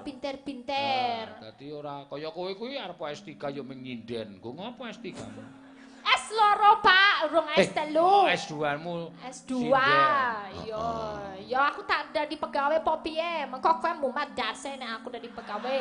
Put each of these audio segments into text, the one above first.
Wong pinter-pinter. Dadi ora kaya kowe kuwi arep S3 ya mung nyinden. Nggo ngopo S3? S2, Pak, urung S3. S2-mu. S2. Iya, ya aku tak dadi pegawe po piye? Mengko kowe mumat dase nek aku dadi pegawe.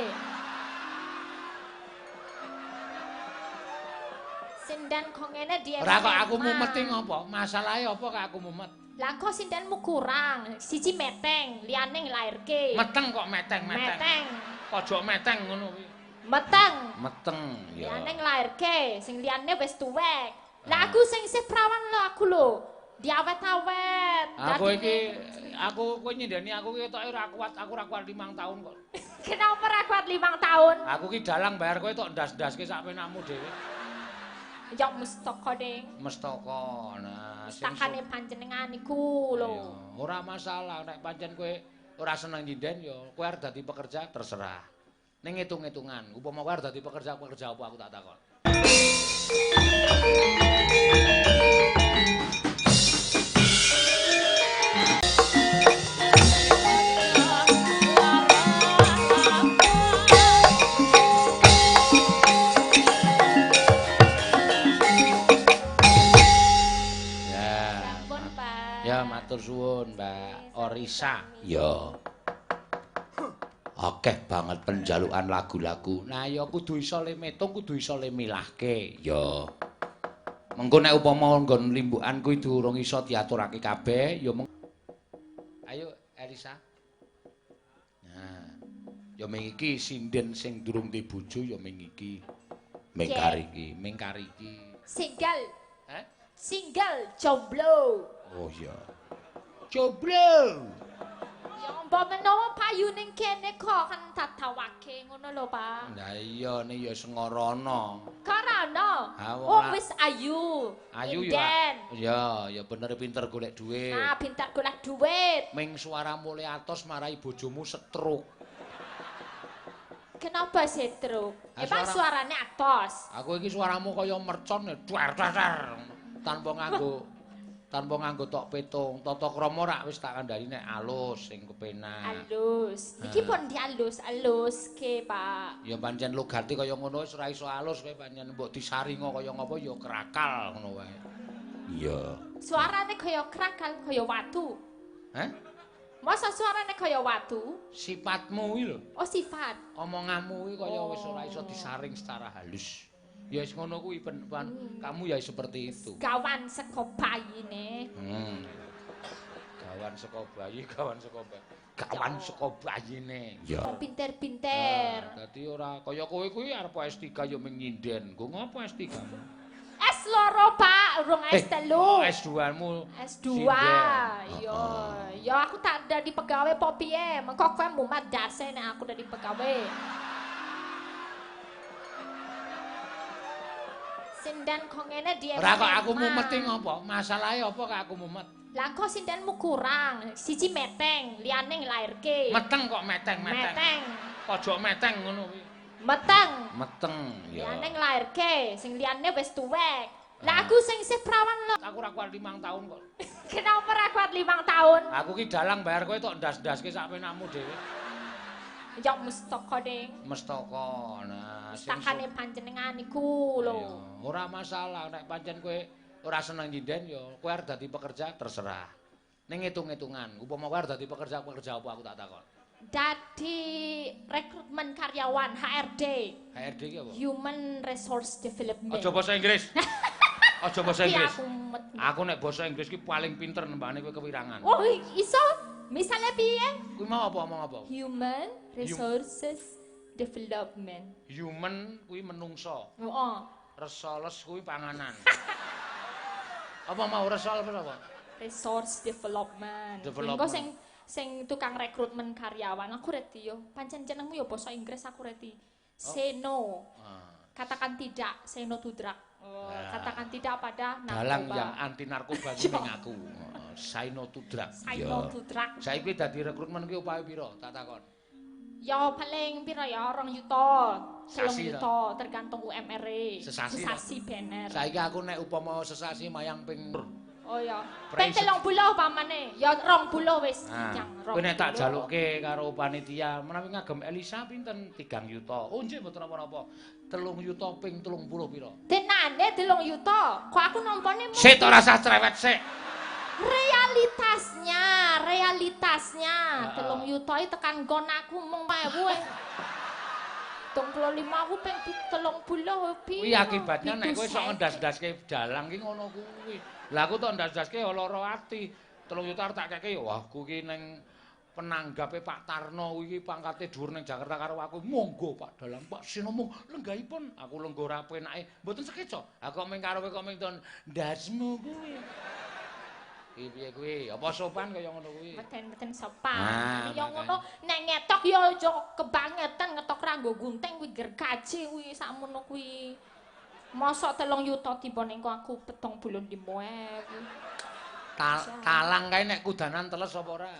Sindan kok ngene dia. Ora kok aku mumet iki ngopo? Masalahe apa kok aku mumet? Lah kok sindenmu kurang, siji meteng, liyane nglairke. Meteng kok meteng-meteng. Meteng. Pojok meteng ngono kuwi. Meteng. Meteng ya. Liyane nglairke, sing liyane wis tuwek. Lah aku sing isih prawan lho aku lho. Diawet-awet. Aku iki aku kowe nyindeni aku ki ketoke ora kuat, aku ora kuat 5 tahun kok. Kenapa ora kuat 5 tahun? Aku ki dalang bayar kowe tok ndas-ndaske sak penakmu dhewe. Ya mestaka, Ding. Mestaka. Nah, sing mestakane panjenengan iku lho. Ora masalah nek pancen kowe ora seneng nyinden ya kowe arep dadi pekerja terserah. Ning ngitung-ngitungan, upama kowe arep dadi pekerja, pekerja apa aku tak takon. Ya, matur suwun Mbak Orisa. Ya. Akeh banget penjalukan lagu-lagu. Nah, ya kudu iso le metung, kudu iso le milahke. Ya. Mengko nek upama nggon limbukan kuwi durung iso diaturake kabeh, ya Ayo Elisa. Nah, ya ming iki sinden sing durung duwe bojo ya ming iki. Mingkar iki, mingkar iki. Single. Heh? Single jomblo. Oh iya. Jomblo. Ya mbok menawa payu ning kene kok kan tatawake ngono lho, Pak. Lah iya ne ya sengorana. Karana. Wong wis ayu. Ayu ya. Ya, ya bener pinter golek dhuwit. Ah, pinter golek dhuwit. Ming suaramu le atos marai bojomu stroke. Kenapa stroke? Emang suarane atos. Aku iki suaramu kaya mercon duar duar tanpa nganggo tok petung, tata krama rak wis tak kandhani nek alus sing kepenak. Alus. Niki pun dialus-aluske, Pak. Ya pancen logate kaya ngono wis ora iso alus kowe pancen mbok disaringa kaya ngapa ya krakal ngono wae. Iya. Suarane kaya krakal kaya watu. Hah? Masa suarane kaya watu? Sifatmu kuwi lho. Oh, sifat. Omonganmu kuwi kaya wis ora iso disaring secara halus. Ya wis ngono kuwi kamu ya seperti itu. Gawan saka bayine. Gawan saka bayi, gawan saka bayi. Gawan saka bayine. Ya. Pinter-pinter. Dadi ora kaya kowe kuwi arep S3 ya mung nyinden. Nggo ngopo S3? S2, Pak, urung S3. S2-mu. S2. Iya. Ya aku tak dadi pegawe po piye? Mengko kowe mumat dase nek aku dadi pegawe. Sindan kok ngene dia. Ora kok aku mumet iki ngopo? Masalahe apa kok aku mumet? Lah kok sindenmu kurang, siji meteng, liyane nglairke. Meteng kok meteng-meteng. Meteng. Pojok meteng ngono kuwi. Meteng. Meteng ya. Liyane nglairke, sing liyane wis tuwek. Lah aku sing isih prawan lho. Aku ora kuat 5 tahun kok. Kenapa ora kuat 5 tahun? Aku ki dalang bayar kowe tok ndas-ndaske sak penakmu dhewe. Ya mestaka, Ding. Mestaka. Nah, mestakane panjenengan iku lho. Ora masalah nek pancen kowe ora seneng nyinden ya kowe arep dadi pekerja terserah. Ning ngitung-ngitungan, upama kowe arep dadi pekerja, pekerja apa aku tak takon. Dadi rekrutmen karyawan HRD. HRD ki apa? Human Resource Development. Aja basa Inggris. Aja basa Inggris. Aku nek basa Inggris ki paling pinter nembane kowe kewirangan. Oh, iso. Misalnya piye? Kuwi mau apa omong apa? Human Resources Development. Human kuwi menungso. Heeh. Resoles kuwi panganan. Apa mau resol apa? Resource Development. Engko sing tukang rekrutmen karyawan aku reti yo. Pancen jenengmu yo basa Inggris aku reti. Say no. Katakan tidak, say no to drug. Oh, katakan tidak pada narkoba. Dalang yang anti narkoba kuwi ning aku. Say no to drug. Say no to drug. Saiki dadi rekrutmen kuwi upahe pira? Tak takon. Ya paling pira ya 2 juta, 3 juta tergantung UMR-e. Sesasi bener. Saiki aku nek upama sesasi mayang ping. Oh iya. Ping 30 pamane. Ya 20 wis. Kowe nek tak jalukke karo panitia menawi ngagem Elisa pinten? 3 yuta. Oh nggih mboten napa-napa. 3 yuta ping 30 pira? Tenane 3 yuta. Kok aku nampane sik to ora usah cerewet sik. Realitasnya, realitasnya 3 yuta iki tekan nggon aku mung 1000 e. 35 aku ping 30 piro. Kuwi akibatnya nek kowe sok ngendas-ndaske dalang ki ngono kuwi. Lah aku tok ndas-ndaske lara ati. 3 yuta arep tak keke wah aku ki ning penanggape Pak Tarno iki pangkate dhuwur ning Jakarta karo aku. Monggo Pak Dalang, Pak Seno mung lenggahipun. Aku lenggo ora penake. Mboten sekeca. Aku kok ming karo kowe kok ming ton ndasmu kuwi. Iki piye kuwi? Apa sopan kaya ngono kuwi? Mboten-mboten sopan. Ya ngono nek ngetok ya aja kebangetan ngetok ra nggo gunting kuwi gergaji kuwi sakmono kuwi. Mosok 3 yuta tiba ning aku 75.000. Talang kae nek kudanan teles apa ora?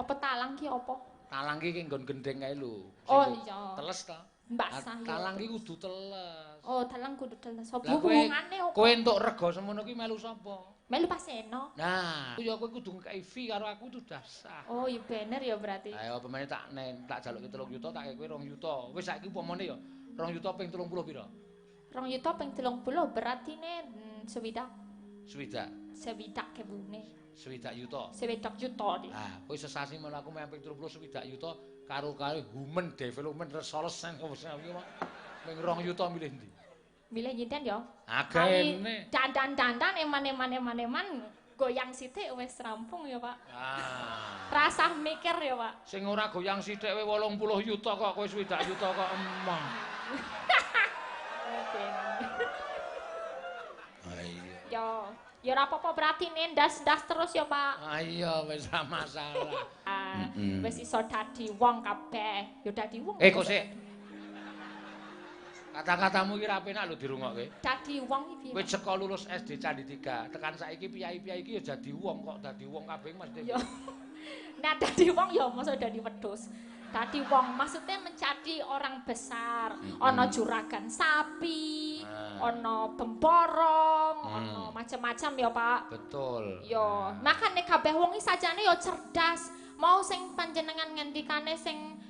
Apa talang ki apa? Talang ki nggon gendeng kae lho. Oh iya. Teles ta? Mbak talang ki kudu teles. Oh, talang kudu teles. Apa hubungane opo? Kowe entuk rega semono ki melu sapa? Melu Paseno. Nah, ya kowe kudu ngekeki fee karo aku itu udah sah. Oh, ya bener ya berarti. Ayo pemene tak jalukke 3 yuta, tak kei kowe 2 yuta. Wis saiki upamane ya 2 yuta ping 30 pira? 2 yuta ping 30 beratine swidak. Swidak. Swidak kebune. Swidak yuta. Swidak yuta. Nah, kowe sesasi melu aku meh ping 30 swidak yuta karo karo human development resource sing ming 2 yuta milih ndi? Milih nyinten ya. Agene. Dandan-dandan eman-eman-eman-eman goyang sithik wis rampung ya, Pak. Ah. Rasah mikir ya, Pak. Sing ora goyang sithik kowe 80 yuta kok kowe swidak yuta kok emang. Iya. Yo, ya ora apa-apa berarti ndas-ndas terus ya, Pak. Ah iya wis ora masalah. Wis iso dadi wong kabeh. Ya dadi wong. Eh kok sik. Kata-katamu iki ra penak lho dirungokke. Dadi wong iki piye? Kowe saka lulus SD Candi 3, tekan saiki piyai-piyai iki ya dadi wong kok dadi wong kabeh mesti. Ya. Nah dadi wong ya mosok dadi wedhus. Dadi wong maksudnya menjadi orang besar, ana juragan sapi, ana pemborong, ana macam-macam ya, Pak. Betul. Ya, makane kabeh wong iki sajane ya cerdas. Mau sing panjenengan ngendikane sing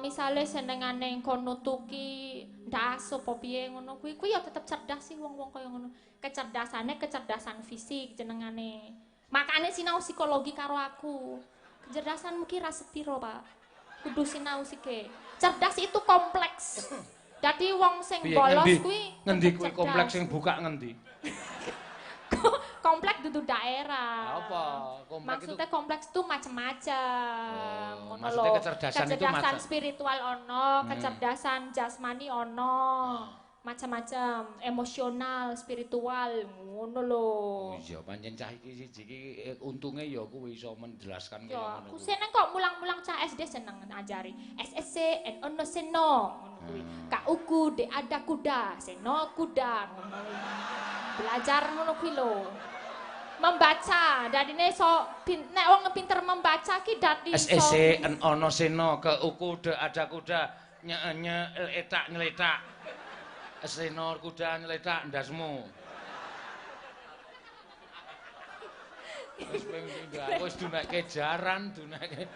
misale senengane engko nutuki ndas apa piye ngono kuwi, kuwi ya tetep cerdas sih wong-wong kaya ngono. Kecerdasane kecerdasan fisik jenengane. Makane sinau psikologi karo aku. Kecerdasanmu ki ra sepiro, Pak. Kudu sinau sike. Cerdas itu kompleks. Dadi wong sing bolos kuwi ngendi kuwi kompleks sing buka ngendi? Komplek dudu daerah. Apa? Komplek maksudnya itu kompleks itu macam-macam. Oh, maksudnya kecerdasan, kecerdasan itu spiritual ono, kecerdasan jasmani ono, macam-macam, emosional, spiritual, ngono lho. Oh iya, pancen cah iki siji iki untunge ya kuwi iso menjelaskan kaya ngono. Aku seneng kok mulang-mulang cah SD seneng ngajari. S S C N O N seno ngono kuwi. K U K D ada kuda, seno kuda ngono. Belajar ngono kuwi lho. Membaca, dadine iso nek wong pinter membaca ki dadi iso S S C N O N seno K U K D ada kuda nye nye l etak nyeletak. Seno kuda nyeletak ndasmu. Wis ping pindho aku wis dunekke jaran, dunekke.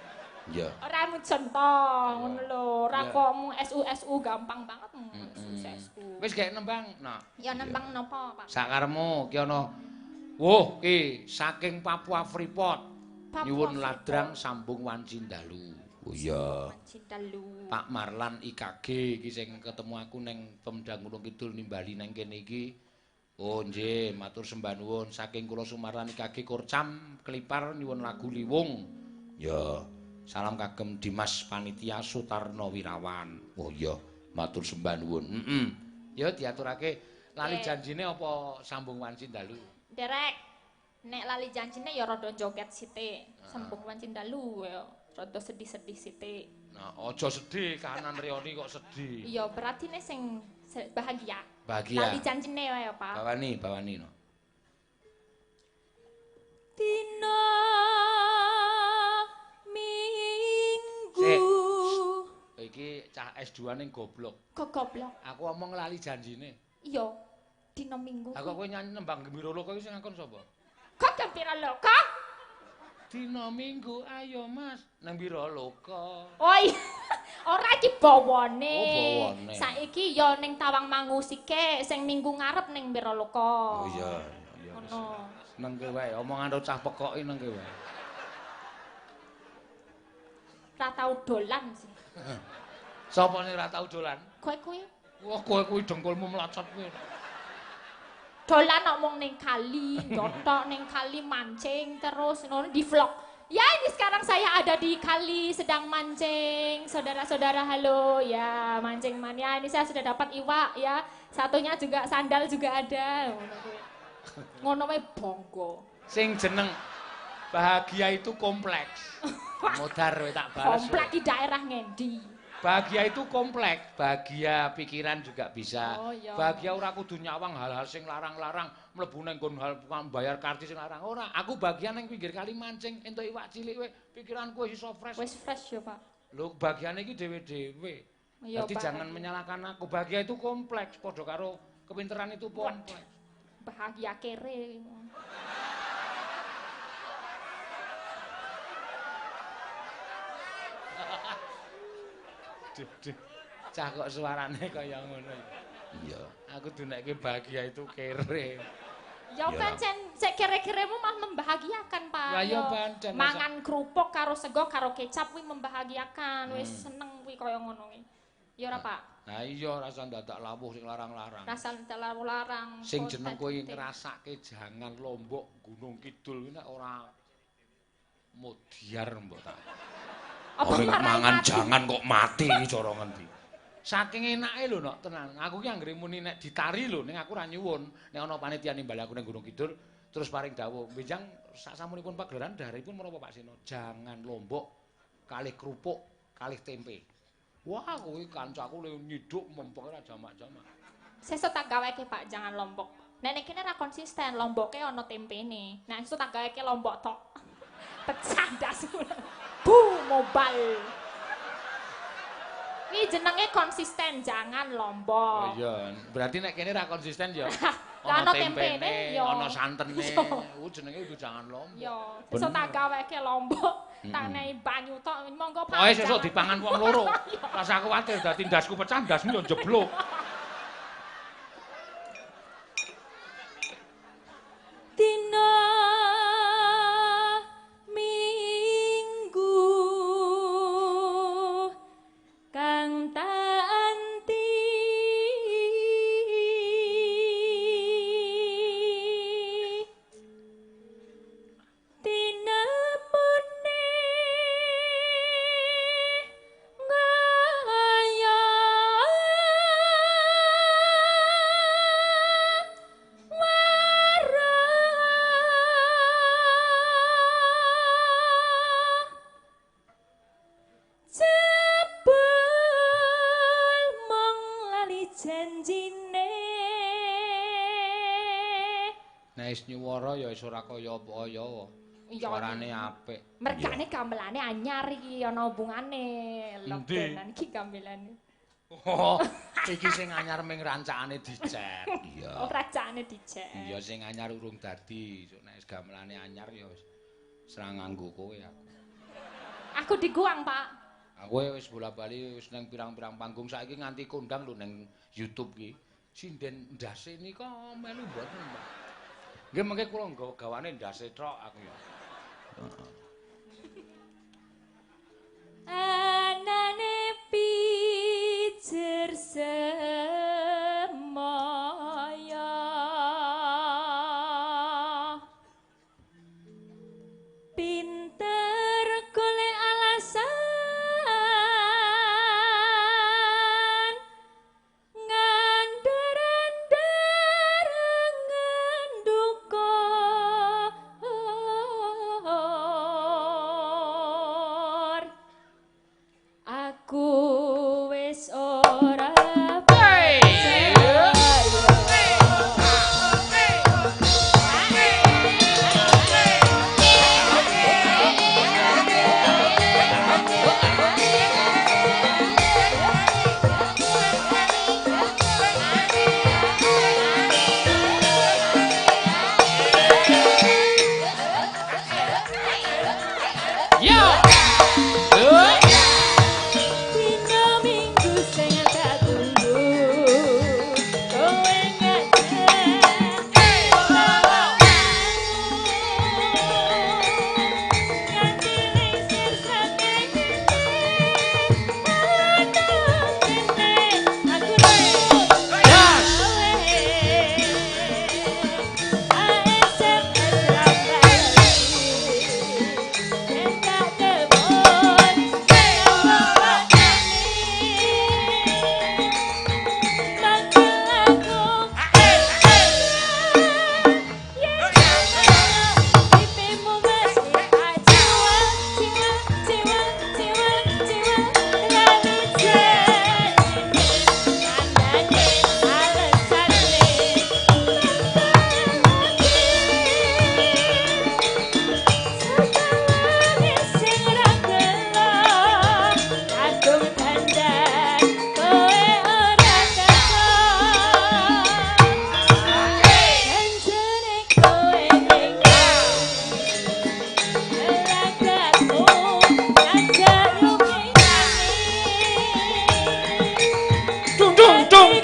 Iya. Ora mung contoh ngono lho, ora kok mung SU SU gampang banget SU SU. Wis gek nembang, Nak. Ya nembang napa, Pak? Sakaremu ki ana wuh ki saking Papua Freeport. Nyuwun ladrang sambung wanci dalu. Oh iya. Pak Marlan IKG iki sing ketemu aku ning Pemda Gunung Kidul nimbali nang kene iki. Oh nggih, matur sembah nuwun saking kula Sumarlan IKG Korcam Klipar nyuwun lagu Liwung. Ya, salam kagem Dimas Panitia Sutarno Wirawan. Oh iya, matur sembah nuwun. Heeh. Ya diaturake lali janjine apa sambung wanci dalu? Derek. Nek lali janjine ya rada joget sithik. Sambung wanci dalu ya. Rada sedih-sedih sithik. Nah, aja sedih, kahanan reoni kok sedih. Iya, berarti nek sing bahagia. Bahagia. Lali janjine wae ya, Pak. Bawani, bawani no. Dina Minggu. Iki cah S2 ning goblok. Kok goblok? Aku omong lali janjine. Iya. Dina Minggu. Lah kok kowe nyanyi nembang Gembira Loka iki sing ngakon sapa? Kok Gembiraloka? Dina Minggu ayo Mas nang Wiraloka. Oh iya. Ora iki bawane. Oh, bawane. Saiki ya ning Tawangmangu sike, sing minggu ngarep ning Wiraloka. Oh iya, iya. Ngono. Nengke wae, omongan cah pekoki nengke wae. Ra tau dolan sih. Sapa sing ra tau dolan? Kowe kuwi. Wah, kowe kuwi dengkulmu mlocot kuwi. Dolan kok mung ning kali, ndothok ning kali mancing terus ngono di vlog. Ya ini sekarang saya ada di kali sedang mancing. Saudara-saudara halo ya, mancing mania. Ini saya sudah dapat iwak ya. Satunya juga sandal juga ada. Ngono kuwi. Ngono wae bangga. Sing jeneng bahagia itu kompleks. Modar kowe tak balas. Komplek di daerah ngendi? Bahagia itu kompleks, bahagia pikiran juga bisa. Oh, iya. Bahagia ora kudu nyawang hal-hal sing larang-larang, mlebu nang nggon hal bayar karcis sing larang ora. Aku bahagia nang pinggir kali mancing entuk iwak cilik kowe, pikiranku wis iso fresh. Wis fresh ya, Pak. Lho, bahagiane iki dhewe-dhewe. Jadi jangan menyalahkan aku. Bahagia itu kompleks, padha karo kepinteran itu kompleks. Bahagia kere. Duh, duh. Cah kok suarane kaya ngono ya. Iya, aku dunekke bahagia itu kere. Ya pancen sik kere-keremu malah membahagiakan, Pak. Ya ya pancen. Mangan kerupuk karo sego karo kecap kuwi membahagiakan. Wis seneng kuwi kaya ngono kuwi. Ya ora, Pak? Nah iya, rasa dadak lawuh sing larang-larang. Rasa dadak lawuh larang. Sing jeneng kowe ngrasake jangan Lombok Gunung Kidul kuwi nek ora modiar mbok tak. Apa mangan jangan kok mati iki cara ngendi. Saking enake lho nok tenan. Aku ki anggere muni nek ditari lho ning aku ora nyuwun. Nek ana panitia nimbali aku ning Gunung Kidul terus paring dawuh, "Benjang sak samunipun pagelaran dhaharipun menapa Pak Seno? Jangan Lombok kalih kerupuk, kalih tempe." Wah, kuwi kancaku le nyiduk mempeng ora jamak-jamak. Sesuk tak gaweke Pak jangan Lombok. Nek nek kene ora konsisten, Lomboke ana tempene. Nek sesuk tak gaweke Lombok tok. Pecah ndasku. Bu mobile. Ini jenenge konsisten, jangan Lombok. Oh iya, berarti nek kene ra konsisten ya. Ana tempene, ana santene. Ku jenenge kudu jangan Lombok. Yo, sesuk tak gaweke Lombok, tak nehi banyu tok, monggo Pak. Oh, sesuk dipangan wong loro. Rasa kuwatir dadi ndasku pecah, ndasmu yo njeblok. Dina Minggu kang tak anti tinemune ngaya wara jebul mung lali janjine. Nek wis nyuwara ya wis ora kaya apa-apa. Suarane apik. Mergane gamelane anyar iki ana hubungane. Lockdownan iki gamelane. Oh, iki sing anyar ming rancakane dicet. Iya. Oh, rancakane dicet. Iya, sing anyar urung dadi. Nek wis gamelane anyar ya wis ora nganggo kowe aku. Aku diguang, Pak. Aku wis bola-bali wis nang pirang-pirang panggung saiki nganti kondang lho nang YouTube ki. Sinden ndase nika melu mboten, Pak. Nggih mengke kula nggawa gawane ndase tok aku ya. Heeh. Anane pijer semaya pinter golek alasan ngandar-andar ngenduka aku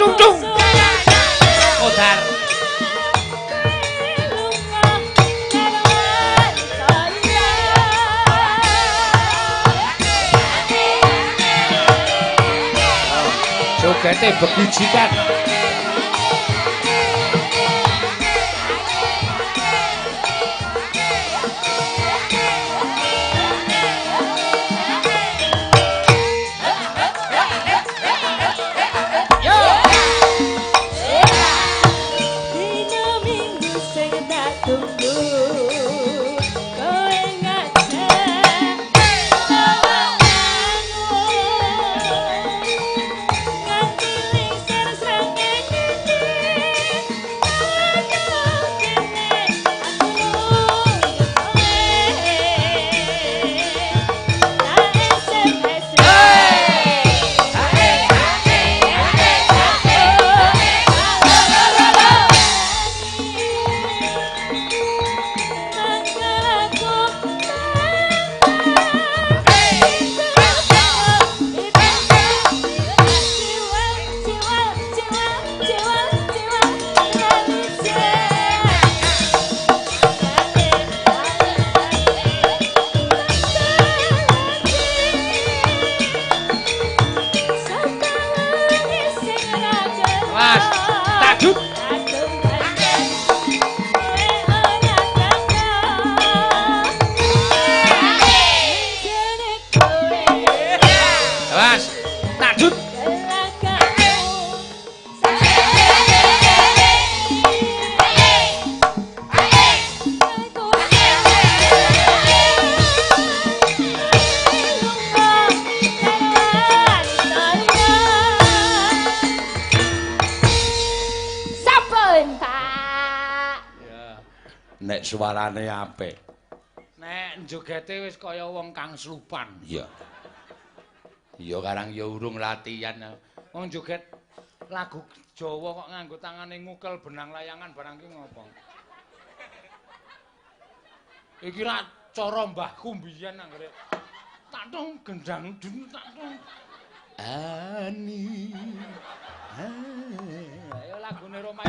Tung tung. Modar. Jogete begijikan. Nek suarane apik. Nek njogete wis kaya wong kang slupan. Iya. Iya karang ya urung latihan. Wong joget lagu Jawa kok nganggo tangane ngukel benang layangan barang ki ngopo? Iki ra cara mbahku mbiyen anggere tak tung gendang dun tak tung. Ani. Ayo lagune Roma.